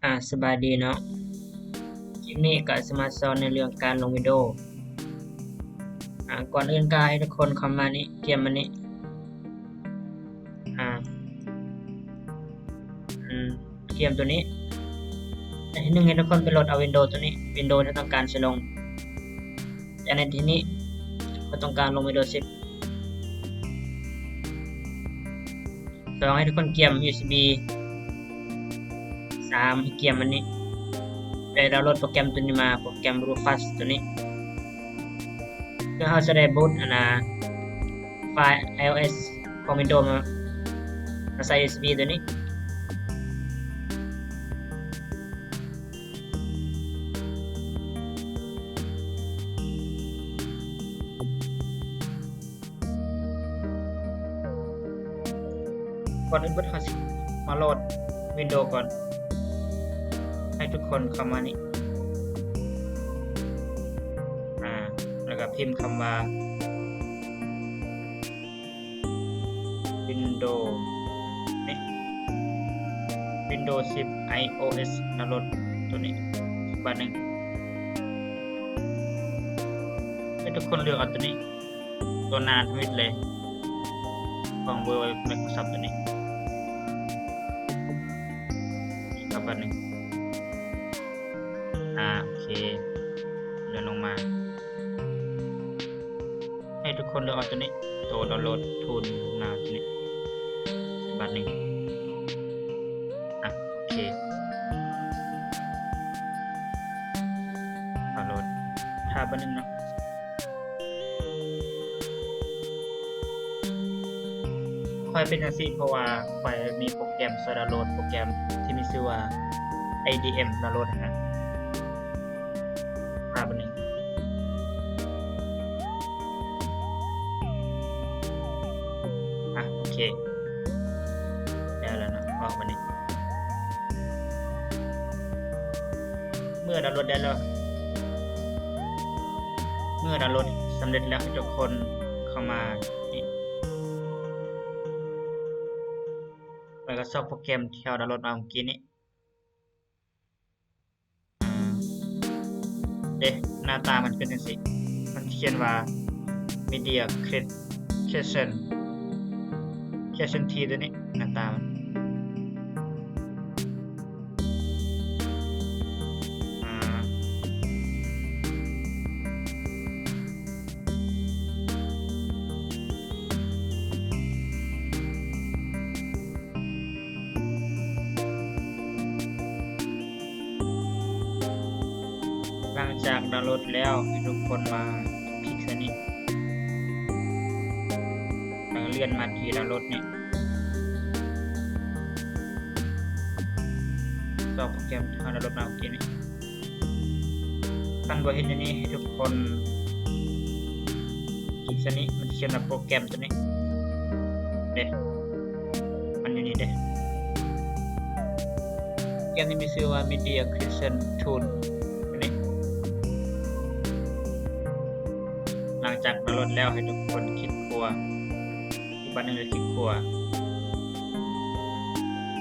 ອາ ສະບາຍດີເນາະ, ຄລິບນີ້ກໍຊິມາສອນໃນເລື່ອງການລົງວິນໂດ. ອາ ກ່ອນອື່ນກໍໃຫ້ທຸກຄົນເຂົ້າມານີ້ ກຽມອັນນີ້ ອາ ອືມ ກຽມໂຕນີ້. ອັນທີໜຶ່ງ ໃຫ້ທຸກຄົນໄປໂຫຼດເອົາວິນໂດໂຕນີ້ ວິນໂດທີ່ເຮົາຕ້ອງການຊິລົງ. ອັນທີນີ້ ເຮົາຕ້ອງການລົງວິນໂດສິບ. ສອງ ໃຫ້ທຸກຄົນກຽມຢູເອັສບີ. ສາມ ໃຫ້ກຽມອັນນີ້ ໄປດາວໂຫຼດໂປຣແກຣມໂຕນີ້ມາ ໂປຣແກຣມຣູຟັສໂຕນີ້ ເພື່ອເຮົາຈະໄດ້ບູດອັນນ່າ ໄຟລ໌ໄອໂອເອັສຂອງວິນໂດມາ ມາໃສ່ຢູເອັສບີໂຕນີ້. ກ່ອນອື່ນເບິດເຮົາຊິມາໂຫຼດວິນໂດກ່ອນ, ໃຫ້ທຸກຄົນເຂົ້າມານີ້ ອາ ແລ້ວກໍພິມຄຳວ່າ ວິນໂດນີ້ ວິນໂດສິບໄອໂອເອັສດາວໂຫຼດໂຕນີ້ ບາດໜຶ່ງ ໃຫ້ທຸກຄົນເລືອກເອົາໂຕນີ້ ໂຕໜ້າທຳອິດເລີຍ ຂອງເວີໄມໂຄຣຊອບໂຕນີ້ ບາດໜຶ່ງ ອາ ໂອເຄ ເລື່ອນລົງມາ. ໃຫ້ທຸກຄົນເລືອກເອົາໂຕນີ້ ໂຕດາວໂຫຼດທູນມາໂຕນີ້ ບາດໜຶ່ງ ອາ ໂອເຄ ດາວໂຫຼດ ຖ້າບາດໜຶ່ງເນາະ. ຂ້ອຍເປັນຈັ່ງຊີ້ ເພາະວ່າຂ້ອຍມີໂປຣແກຣມຊ່ອຍດາວໂຫຼດ ໂປຣແກຣມທີ່ມີຊື່ວ່າ ໄອດີເອັມ ດາວໂຫຼດຫັ້ນນະ. ຖ້າບາດໜຶ່ງ ອາ ໂອເຄ ໄດ້ແລ້ວເນາະ ອອກບາດນີ້. ເມື່ອດາວໂຫຼດໄດ້ແລ້ວ ເມື່ອດາວໂຫຼດສຳເລັດແລ້ວ ໃຫ້ທຸກຄົນເຂົ້າມານີ້ ແລ້ວກໍຊອກໂປຣແກຣມທີ່ເຮົາດາວໂຫຼດມາເມື່ອກີ້ນີ້. ເດ້ ໜ້າຕາມັນເປັນຈັ່ງຊີ້ ມັນຂຽນວ່າ Media Creation Creation ໂຕນີ້ ໜ້າຕາມັນ ອາ ຫຼັງຈາກດາວໂຫຼດແລ້ວ ໃຫ້ທຸກຄົນມາຄລິກໃສ່ນີ້ ແລ້ວເລື່ອນມາທີ່ດາວໂຫຼດນີ້ ຊອກໂປຣແກຣມທີ່ເຮົາດາວໂຫຼດມາເມື່ອກີ້ນີ້. ຄັນບໍ່ເຫັນຢູ່ນີ້ ໃຫ້ທຸກຄົນຄລິກໃສ່ນີ້ ມັນຈະຂຽນວ່າໂປຣແກຣມໂຕນີ້ເດ້ ມັນຢູ່ນີ້ເດ້. ໂປຣແກຣມນີ້ມີຊື່ວ່າ Media Creation Tool ໂຕນີ້. ຫຼັງຈາກດາວໂຫຼດແລ້ວ ໃຫ້ທຸກຄົນຄລິກຂວາ ອີກບາດໜຶ່ງ ແລ້ວຄລິກຂວາ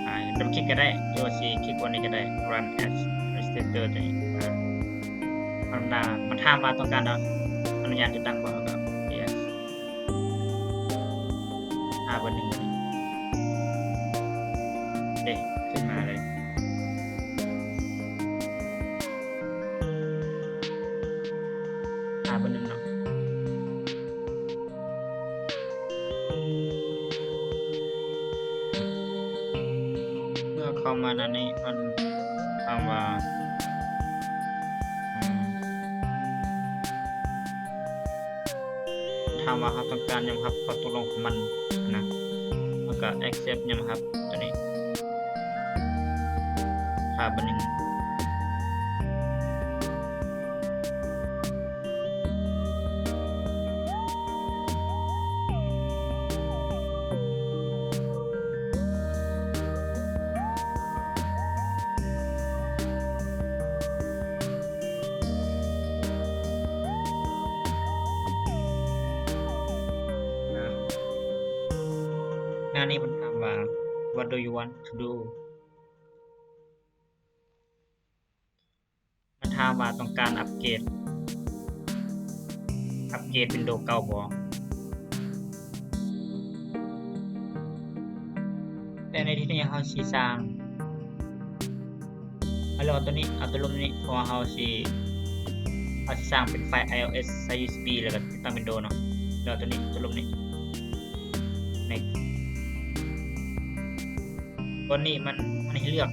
ອາ ດາບເບິນຄລິກກໍໄດ້ ຫຼືວ່າຊິຄລິກຂວານີ້ກໍໄດ້ Run as Administrator ໂຕນີ້. ອາ ມັນ ມັນຖາມວ່າຕ້ອງການອະນຸຍາດຕິດຕັ້ງບໍ່ ເຮົາກໍ Yes. ຫາເບີໜຶ່ງ ເດ້ ຂຶ້ນມາເລີຍ. ຫາເບີໜຶ່ງເນາະ. ເມື່ອເຂົ້າມາໜ້ານີ້ ມັນຖາມວ່າ ອືມ ຖາມວ່າເຮົາຕ້ອງການຍອມຮັບຂໍ້ຕົກລົງຂອງມັນນະ ເຮົາກໍ accept ຍອມຮັບໂຕນີ້. ຖ້າບັດໜຶ່ງ ໜ້ານີ້ມັນຖາມວ່າ What do you want to do? ຖາມວ່າຕ້ອງການອັບເກຣດ ອັບເກຣດວິນໂດເກົ່າບໍ່? ແຕ່ໃນທີ່ນີ້ເຮົາຊິສ້າງ ເຮົາເລືອກເອົາຕົວນີ້ ເອົາຕົວລຸ່ມນີ້ ເພາະວ່າເຮົາຊິ ເຮົາຊິສ້າງເປັນໄຟລ໌ iOS ໃສ່ ຢູເອັສບີ ແລ້ວກໍຕິດຕັ້ງວິນໂດເນາະ. ເລືອກຕົວນີ້ ຕົວລຸ່ມນີ້ Next. ຕົວນີ້ມັນ ມັນໃຫ້ເລືອກ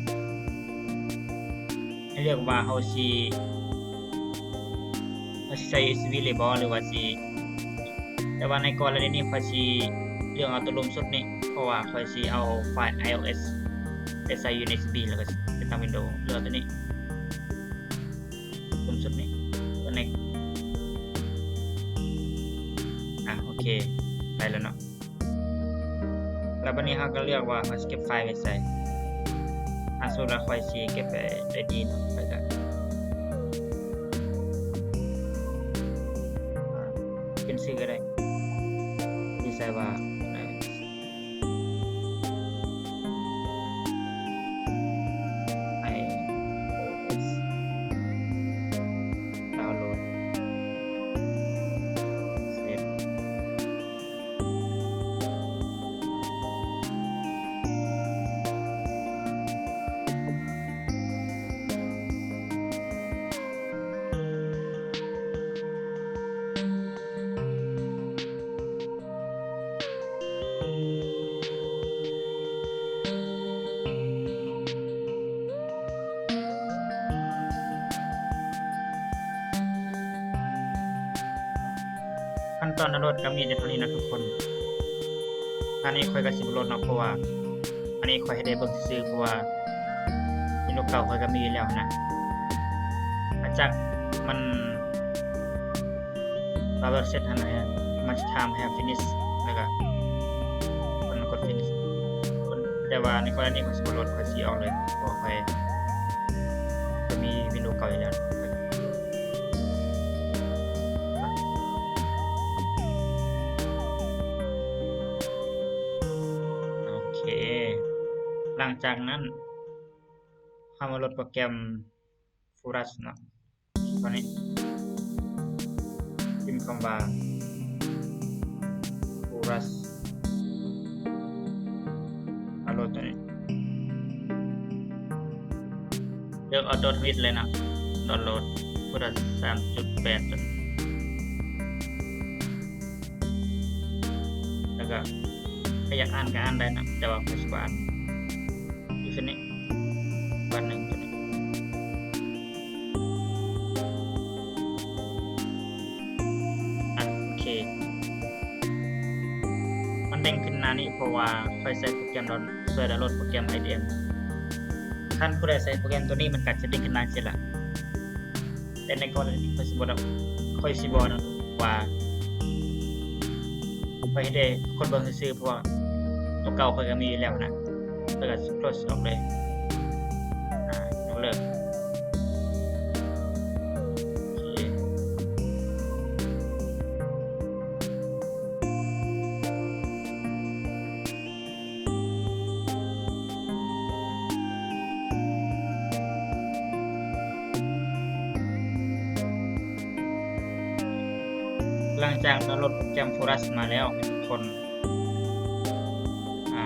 ໃຫ້ເລືອກວ່າເຮົາຊິ ເຮົາຊິໃສ່ ຢູເອັສບີ ເລີຍບໍ່ ຫຼືວ່າຊິ ແຕ່ວ່າໃນກໍລະນີນີ້ ຂ້ອຍຊິເລືອກເອົາຕົວລຸ່ມສຸດນີ້ ເພາະວ່າຂ້ອຍຊິເອົາໄຟລ໌ iOS ໄປໃສ່ຢູ່ໃນ ຢູເອັສບີ ແລ້ວກໍຕິດຕັ້ງວິນໂດ. ເລືອກຕົວນີ້ ລຸ່ມສຸດນີ້ ຕົວ Next. ອ່ະ ໂອເຄ ໄດ້ແລ້ວເນາະ. ແລ້ວບັດນີ້ເຮົາກໍເລືອກວ່າເຮົາຊິເກັບໄຟລ໌ໄວ້ໃສ. ອ່າ ສົມມຸດວ່າຂ້ອຍຊິເກັບໄວ້ໄດ້ດີເນາະ ຂ້ອຍກໍ ອ່າ ເປັນຊື່ກໍໄດ້ ທີ່ໃສ່ວ່າ iOS download save. ຂັ້ນຕອນດາວໂຫຼດກໍມີແຕ່ເທົ່ານີ້ນະທຸກຄົນ. ອັນນີ້ຂ້ອຍກໍຊິບໍ່ໂຫຼດເນາະ ເພາະວ່າ ອັນນີ້ຂ້ອຍເຮັດໃຫ້ເບິ່ງຊື່ໆ ເພາະວ່າໃນໂລກເກົ່າຂ້ອຍກໍມີຢູ່ແລ້ວຫັ້ນນະ. ຫຼັງຈາກມັນດາວໂຫຼດເສັດຫັ້ນນະ ມັນຊິຖາມໃຫ້ເຮົາ finish ແລ້ວກໍມັນກົດ finish. ແຕ່ວ່າໃນກໍລະນີຂ້ອຍຊິບໍ່ໂຫຼດ ຂ້ອຍຊິອອກເລີຍ ເພາະວ່າຂ້ອຍກໍມີວິນໂດເກົ່າຢູ່ແລ້ວ. ໂອເຄ ຫຼັງຈາກນັ້ນ ເຮົາມາໂຫຼດໂປຣແກຣມ Flash ເນາະ ຕົວນີ້ ພິມຄຳວ່າ Flash ດາວໂຫຼດຕົວນີ້ ເລືອກເອົາຕົວທຳອິດເລີຍເນາະ ດາວໂຫຼດ Flash ສາມຈຸດແປດ ຕົວນີ້ ແລ້ວກໍ ໃຜຢາກອ່ານກໍອ່ານໄດ້ນະ ແຕ່ວ່າຂ້ອຍຊິບໍ່ອ່ານ ຢູ່ຊັ້ນນີ້ ບາດໜຶ່ງຕົວນີ້. ອ່ະ ໂອເຄ ມັນເດ້ງຂຶ້ນໜ້ານີ້ ເພາະວ່າຂ້ອຍໃຊ້ໂປຣແກຣມດາວ ຊ່ວຍດາວໂຫຼດໂປຣແກຣມ ໄອດີເອັມ. ຄັນຜູ້ໃດໃຊ້ໂປຣແກຣມຕົວນີ້ ມັນກໍຈະເດ້ງຂຶ້ນໜ້າຊີ້ລະ. ແຕ່ໃນກໍລະນີຂ້ອຍຊິບໍ່ ຂ້ອຍຊິບໍ່ວ່າ ຂ້ອຍເຮັດໃຫ້ທຸກຄົນເບິ່ງຊື່ໆ ເພາະວ່າຕົວເກົ່າຂ້ອຍກໍມີຢູ່ແລ້ວນະ. ແລ້ວກໍ close ອອກເລີຍ ອາ ຍົກເລີກ. ໂອເຄ ຫຼັງຈາກດາວໂຫຼດໂປຣແກຣມ Flash ມາແລ້ວທຸກຄົນ ອາ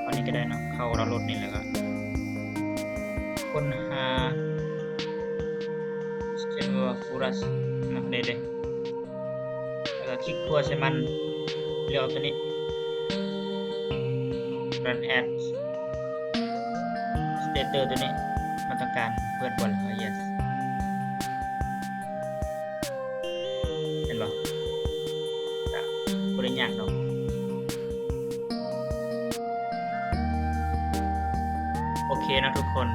ອັນນີ້ກໍໄດ້ເນາະ ເຂົ້າດາວໂຫຼດນີ້ ແລ້ວກໍຄົ້ນຫາ Streamer Flash ເນາະ ເດ້ໆ ແລ້ວກໍຄລິກຂວາໃສ່ມັນ ເລືອກເອົາຕົວນີ້ Run as Starter ຕົວນີ້ ມັນຕ້ອງການເປີດບໍ່ລະ Yes ເຫັນບໍ່? ກໍບໍ່ໄດ້ຍາກດອກ. ໂອເຄເນາະທຸກຄົນ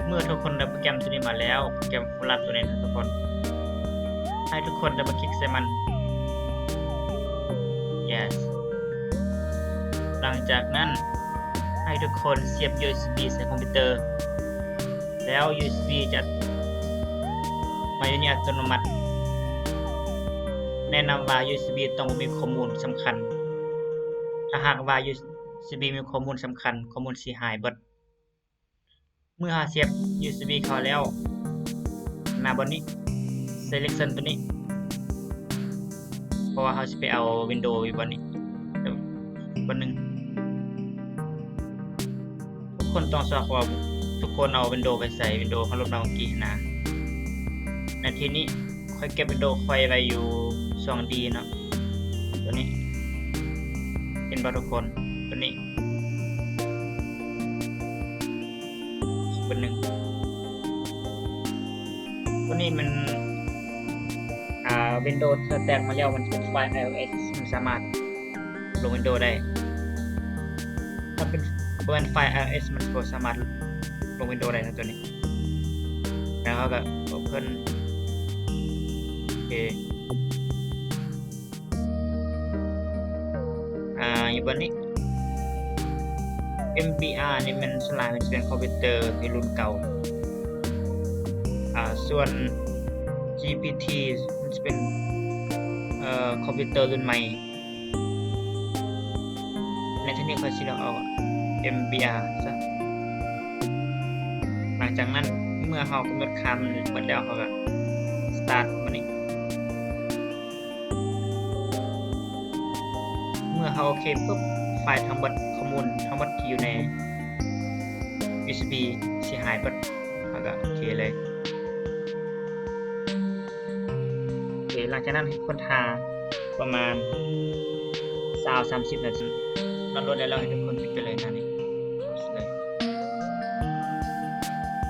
ເມື່ອທຸກຄົນໄດ້ໂປຣແກຣມຕົວນີ້ມາແລ້ວ ໂປຣແກຣມ Flash ຕົວນີ້ນະທຸກຄົນ ໃຫ້ທຸກຄົນໄດ້ມາຄລິກໃສ່ມັນ Yes. ຫຼັງຈາກນັ້ນ ໃຫ້ທຸກຄົນສຽບ ຢູເອັສບີ ໃສ່ຄອມພິວເຕີ ແລ້ວ ຢູເອັສບີ ຈະມາຢູ່ນີ້ອັດຕະໂນມັດ. ແນະນຳວ່າ ຢູເອັສບີ ຕ້ອງບໍ່ມີຂໍ້ມູນສຳຄັນ. ຖ້າຫາກວ່າ ຢູເອັສບີ ມີຂໍ້ມູນສຳຄັນ, ຂໍ້ມູນຊິຫາຍເບິດ. ເມື່ອເຮົາສຽບຢູເອັສບີເຂົ້າແລ້ວ ໜ້າບ່ອນນີ້ ເຊເລັກຊັນໂຕນີ້ ເພາະວ່າເຮົາຊິໄປເອົາວິນໂດຢູ່ບ່ອນນີ້ ບ່ອນໜຶ່ງ. ທຸກຄົນຕ້ອງຊອກວ່າທຸກຄົນເອົາວິນໂດໄປໃສ ວິນໂດເຮົາລົບມາເມື່ອກີ້ຫັ້ນນະ. ໃນທີ່ນີ້ຂ້ອຍເກັບວິນໂດຂ້ອຍໄວ້ຢູ່ສອງດີເນາະ ໂຕນີ້ ເຫັນບໍ່ທຸກຄົນ? ໂຕນີ້ ເປັນໜຶ່ງ ໂຕນີ້ມັນ ອ່າ ວິນໂດຖ້າແຕກມາແລ້ວ ມັນເປັນໄຟລ໌ໄອໂອເອັສ ມັນສາມາດລົງວິນໂດໄດ້. ຖ້າເປັນ ບໍ່ແມ່ນໄຟລ໌ໄອໂອເອັສ ມັນບໍ່ສາມາດລົງວິນໂດໄດ້ນະໂຕນີ້. ແລ້ວເຮົາກໍໂອເພິນ ໂອເຄ ອ່າ ຢູ່ບ່ອນນີ້ ເອັມບີອາ ນີ້ແມ່ນສ່ວນຫຼາຍມັນຈະເປັນຄອມພິວເຕີທີ່ລຸ້ນເກົ່າ ອ່າ ສ່ວນຈີພີທີມັນຈະເປັນ ເອີ ຄອມພິວເຕີລຸ້ນໃໝ່. ໃນທີ່ນີ້ຂ້ອຍຊິເລືອກເອົາເອັມບີອາຊະ. ຫຼັງຈາກນັ້ນເມື່ອເຮົາກຳນົດຄ່າມັນໝົດແລ້ວ ເຮົາກໍສະຕາດມັນນີ້. ເມື່ອເຮົາໂອເຄປຸບ ໄຟລ໌ທັງໝົດ ຂໍ້ມູນທັງໝົດທີ່ຢູ່ໃນຢູເອັສບີຊິຫາຍເບິດ ເຮົາກໍໂອເຄເລີຍ. ໂອເຄ ຫຼັງຈາກນັ້ນໃຫ້ຄົນຖ້າປະມານຊາວ ສາມສິບນາທີ ດາວໂຫຼດໄດ້ແລ້ວ ໃຫ້ທຸກຄົນປິດໄປເລີຍໜ້ານີ້ ເລີຍ.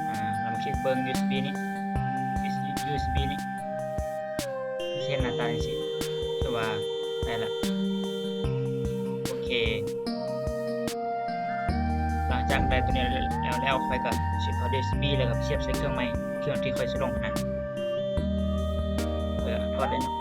ອ່າ ລອງຄລິກເບິ່ງຢູເອັສບີນີ້ ຢູເອັສບີນີ້ ເຫັນໜ້າຕາຈັ່ງຊີ້ ຖືວ່າໄດ້ລະ. ໂອເຄ ຫຼັງຈາກໄດ້ໂຕນີ້ແລ້ວ ແລ້ວຂ້ອຍກໍຊິເຂົ້າຢູເອັສບີ ແລ້ວກໍສຽບໃສ່ເຄື່ອງໃໝ່ ເຄື່ອງທີ່ຂ້ອຍຊິລົງຫັ້ນນະ ເອີ ຖອດໄດ້ເນາະ.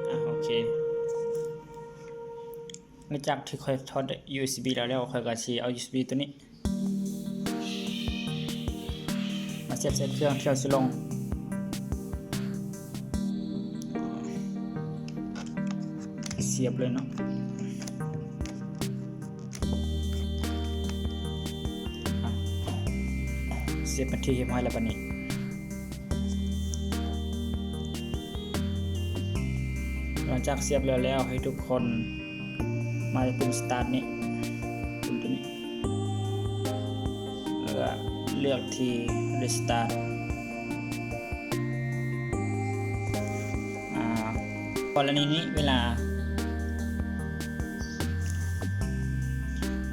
ອ່າ ໂອເຄ ຫຼັງຈາກທີ່ຂ້ອຍຖອດຢູເອັສບີແລ້ວ ແລ້ວຂ້ອຍກໍຊິເອົາຢູເອັສບີໂຕນີ້ ມາສຽບໃສ່ເຄື່ອງທີ່ເຮົາຊິລົງ ສຽບເລີຍເນາະ. ສຽບເປັນທີ່ຮຽບຮ້ອຍແລ້ວບັດນີ້. ຫຼັງຈາກສຽບແລ້ວ ແລ້ວໃຫ້ທຸກຄົນ ມາທີ່ປຸ່ມສະຕາດນີ້ ປຸ່ມໂຕນີ້ ແລ້ວກໍເລືອກທີ່ຣີສະຕາດ. ອ່າ ກໍລະນີນີ້ ເວລາ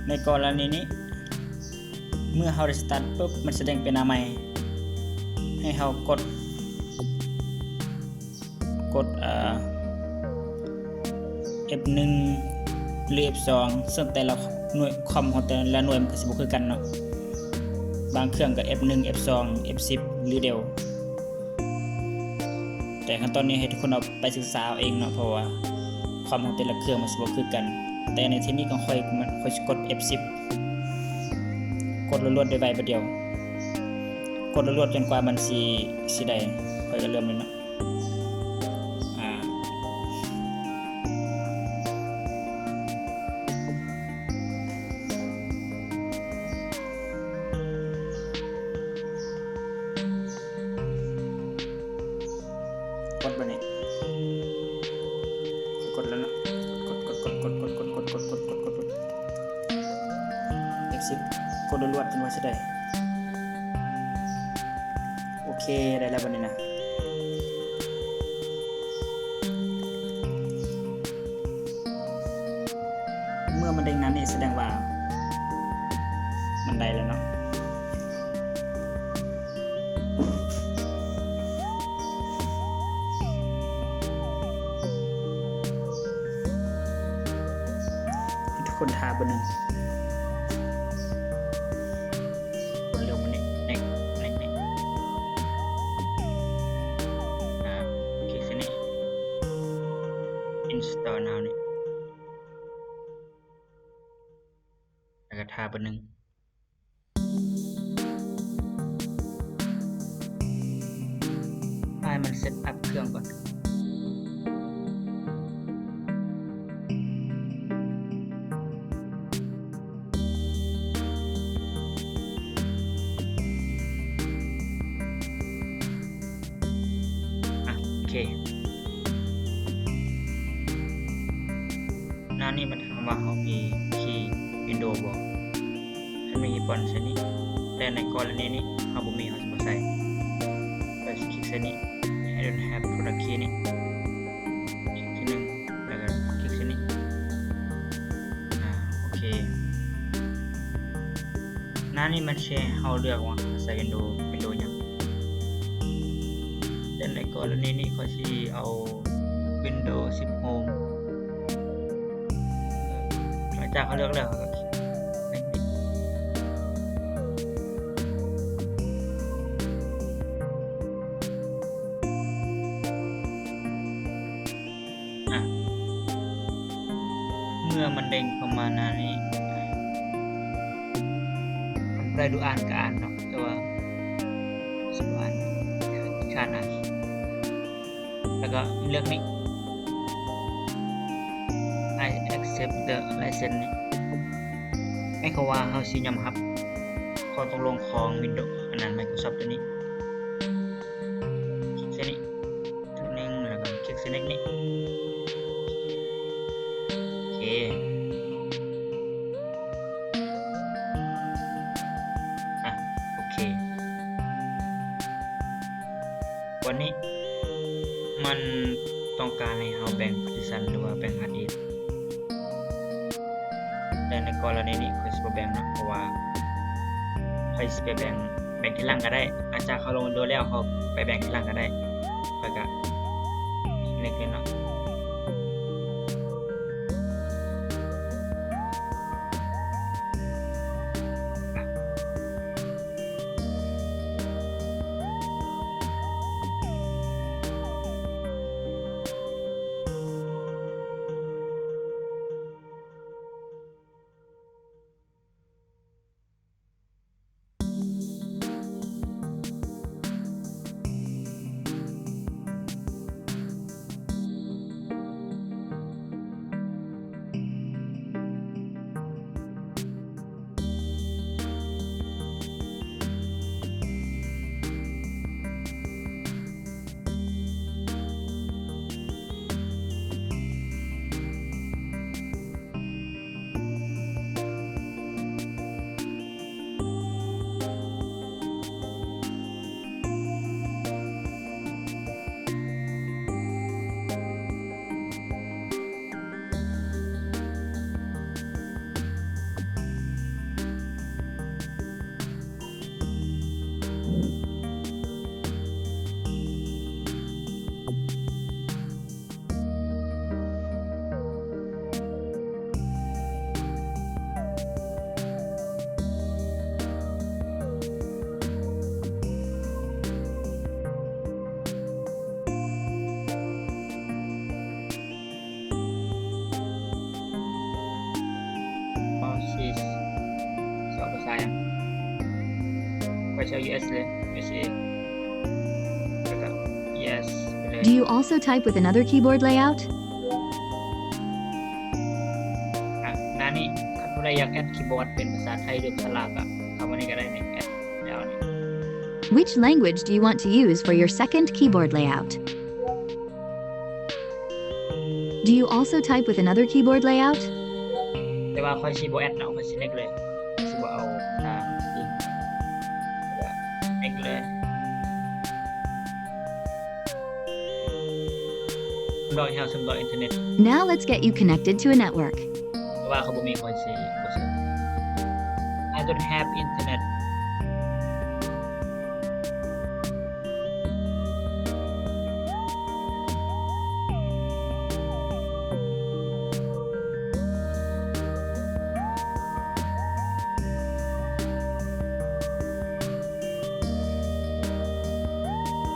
ໃນກໍລະນີນີ້ ເມື່ອເຮົາຣີສະຕາດປຸບ ມັນສະແດງເປັນໜ້າໃໝ່ ໃຫ້ເຮົາກົດ ກົດ ເອີ ເອັຟໜຶ່ງ ຫຼື ເອັຟສອງ ເຊິ່ງແຕ່ລະໜ່ວຍຄອມຂອງແຕ່ລະໜ່ວຍມັນກໍຊິບໍ່ຄືກັນເນາະ ບາງເຄື່ອງກໍເອັຟໜຶ່ງ ເອັຟສອງ ເອັຟສິບ ຫຼື ເດວ. ແຕ່ຂັ້ນຕອນນີ້ໃຫ້ທຸກຄົນເອົາໄປສຶກສາເອົາເອງເນາະ ເພາະວ່າຄອມຂອງແຕ່ລະເຄື່ອງມັນຊິບໍ່ຄືກັນ. ແຕ່ໃນເທັກນິກຂອງຂ້ອຍ ມັນ ຂ້ອຍຊິກົດເອັຟສິບ ກົດລວດໆ ໄວໆ ບາດດຽວ ກົດລວດໆ ຈົນກວ່າມັນຊິ ຊິໄດ້ ຂ້ອຍກໍເລີ່ມເລີຍເນາະ. ອ່າ ກົດບາດນີ້ ກົດແລ້ວເນາະ ກົດ ກົດ ເອັຟສິບ ກົດລວດໆ ຈົນວ່າຊິໄດ້. ໂອເຄ ໄດ້ແລ້ວບາດນີ້ນະ. ເມື່ອມັນເດ້ງໜ້ານີ້ ສະແດງວ່າມັນໄດ້ແລ້ວເນາະ. ໃຫ້ທຸກຄົນຖ້າເບິ່ງໜຶ່ງ. ກົດເລື່ອງມັນນີ້ next next next ອ່າ ຄລິກໃສ່ນີ້ install now ນີ້ ແລ້ວກໍຖ້າ ປະໜຶ່ງ ໃຫ້ມັນເຊັດອັບເຄື່ອງກ່ອນ. ອະ ໂອເຄ ໜ້ານີ້ມັນຖາມວ່າເຮົາມີຄີວິນໂດບໍ່? ຄັນມີ ຄລິກບ່ອນໃສ່ນີ້ ແຕ່ໃນກໍລະນີນີ້ເຮົາບໍ່ມີ ເຮົາຊິບໍ່ໃສ່. ເຮົາຊິຄລິກໃສ່ນີ້ I don't have product key ນີ້ ຄລິກທີໜຶ່ງ ແລ້ວກໍຄລິກໃສ່ນີ້. ອາ ໂອເຄ ໜ້ານີ້ມັນຊິໃຫ້ເຮົາເລືອກວ່າເຮົາໃສ່ວິນໂດ ວິນໂດຫຍັງ. ແຕ່ໃນກໍລະນີນີ້ຂ້ອຍຊິເອົາວິນໂດສິບໂຮມ. ຫຼັງຈາກເຮົາເລືອກແລ້ວ ເຮົາກໍຄລິກໃນນີ້. ອະ ເມື່ອມັນເດັ້ງເຂົ້າມາໜ້ານີ້ ຄັນຜູ້ໃດດູອ່ານກໍອ່ານເນາະ ແຕ່ວ່າຊິບໍ່ອ່ານ ຂ້ານອ່ານ. ແລ້ວກໍເລືອກນີ້ I accept the license ນີ້ ໝາຍຄວາມວ່າເຮົາຊິຍອມຮັບຂໍ້ຕົກລົງຂອງ Windows ອັນນັ້ນ Microsoft ຕົວນີ້. ຄລິກໃສ່ນີ້ ໜຶ່ງ ແລ້ວກໍຄລິກໃສ່ next ນີ້. ໂອເຄ ອະ ໂອເຄ ວັນນີ້ມັນຕ້ອງການໃຫ້ເຮົາແບ່ງ partition ຫຼືວ່າແບ່ງ hard disk. ແຕ່ໃນກໍລະນີນີ້ຂ້ອຍຊິບໍ່ແບ່ງເນາະ ເພາະວ່າຂ້ອຍຊິໄປແບ່ງ ແບ່ງທີຫຼັງກໍໄດ້. ຫຼັງຈາກເຮົາລົງໂດຍແລ້ວ ເຮົາໄປແບ່ງທີຫຼັງກໍໄດ້. ຂ້ອຍກະ next ເລີຍເນາະ. ອໍ ຊິເວົ້າພາສາຫຍັງ? ຂ້ອຍຊິເອົາ US ເລີຍ USA ແລ້ວກໍ Yes ໄປເລີຍ. Do you also type with another keyboard layout? ອະ ໜ້ານີ້ ຄັນຜູ້ໃດຢາກແອັດຄີບອດເປັນພາສາໄທ ຫຼື ພາສາລາວ ກໍເຂົ້າມານີ້ກໍໄດ້ນີ້ ແອັດແລ້ວນີ້. Which language do you want to use for your second keyboard layout? Do you also type with another keyboard layout? ແຕ່ວ່າຂ້ອຍຊິບໍ່ແອັດເນາະ ຂ້ອຍຊິ next ເລີຍ ຂ້ອຍຊິບໍ່ເອົາພາສາຈີນ next ເລີຍ. ດອກແຮວ ເຊື່ອມຕໍ່ອິນເຕີເນັດ. Now let's get you connected to a network. ເພາະວ່າຂ້ອຍບໍ່ມີ ຂ້ອຍຊິບໍ່ເຊື່ອມ. I don't have internet.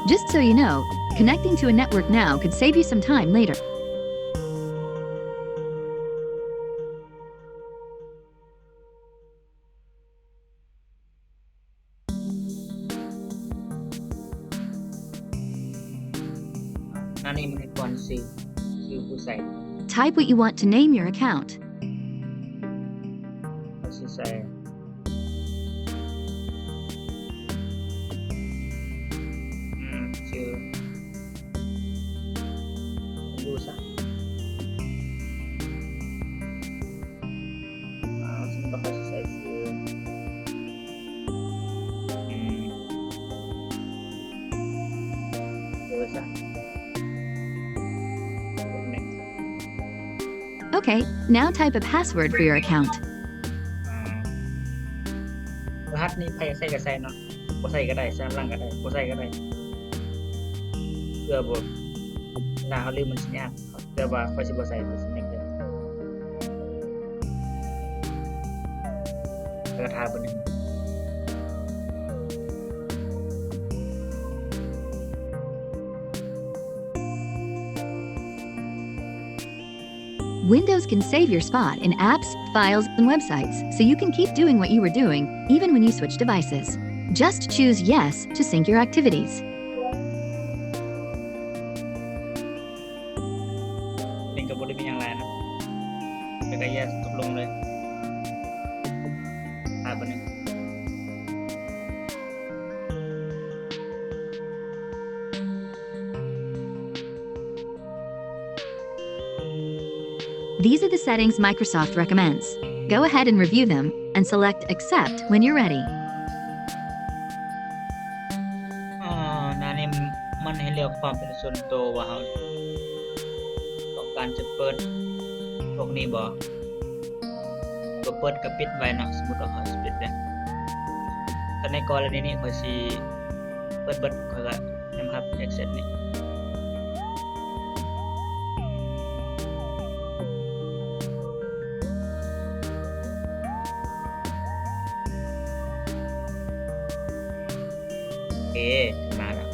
Just so you know, connecting to a network now could save you some time later. ໜ້ານີ້ມັນໃຫ້ປ້ອນຊື່ ຊື່ຜູ້ໃຊ້. Type what you want to name your account. ເຮົາຊິໃສ່ ອືມ ຊື່ Windows ຊະ. ອາ ສົມມຸດວ່າເຮົາຊິໃສ່ຊື່ ອືມ ເອີ ຊະ ກົດ Next. Okay, now type a password for your account. ອາ ລະຫັດນີ້ໃຜໃຊ້ກະໃສ່ເນາະ, ບໍ່ໃຊ້ກະໄດ້, ໃສ່ນຳຫຼັງກະໄດ້, ບໍ່ໃສ່ກະໄດ້ ເພື່ອບໍ່ ເວລາເຮົາລືມມັນຊິຍາກ. ແຕ່ວ່າຂ້ອຍຊິບໍ່ໃສ່ ຂ້ອຍຊິ Next ເລີຍ. ແລ້ວກະຖ້າເບິ່ງ. Windows can save your spot in apps, files, and websites, so you can keep doing what you were doing, even when you switch devices. Just choose Yes to sync your activities. ນີ້ກະບໍ່ໄດ້ມີຫຍັງຫຼາຍນະ ແລ້ວກະ Yes ຕົກລົງເລີຍ. ຖ້າບາດໜຶ່ງ. These are the settings Microsoft recommends. Go ahead and review them and select Accept when you're ready. ອາ ໜ້ານີ້ມັນໃຫ້ເລືອກຄວາມເປັນສ່ວນໂຕວ່າເຮົາຕ້ອງການຈະເປີດພວກນີ້ບໍ່ ບໍ່ເປີດກະປິດໄວ້ເນາະ. ສົມມຸດວ່າເຮົາຊິປິດເດ້ ຄັນໃນກໍລະນີນີ້ຂ້ອຍຊິເປີດເບິດ ຂ້ອຍກະ ນຳຮັບ Accept ນີ້. ໂອເຄ ຂຶ້ນມາແລ້ວ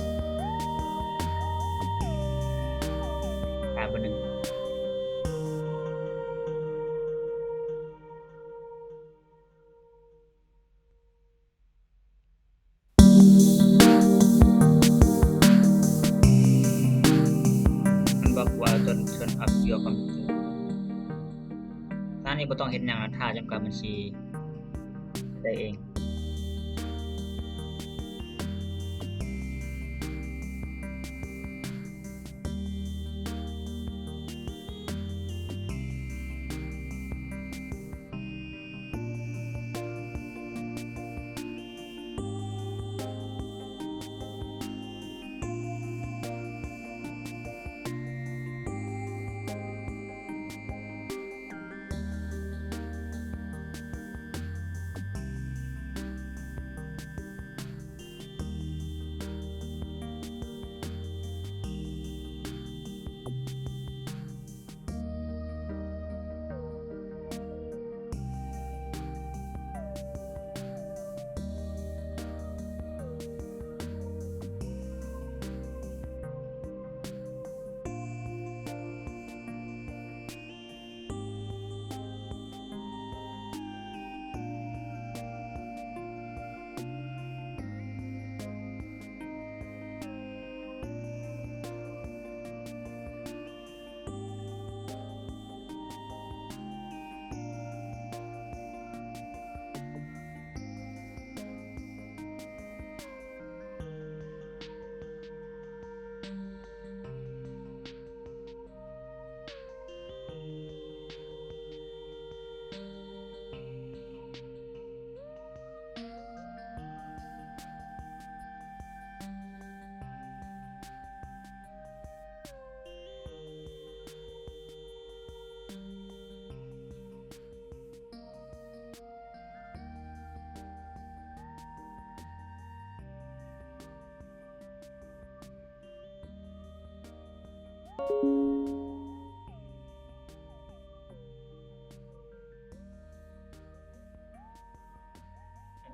ຖ້າບາດໜຶ່ງ. ມັນບອກວ່າ Don't turn off your computer. ໜ້ານີ້ບໍ່ຕ້ອງເຮັດຫຍັງ ຖ້າຈົນກວ່າມັນຊິໄດ້ເອງ.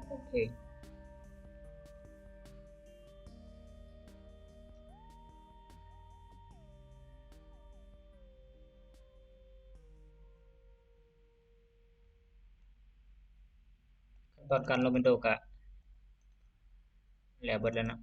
ໂອເຄ ຂັ້ນຕອນການລົງ Windows ກະແລ້ວເບິດແລ້ວເນາະ.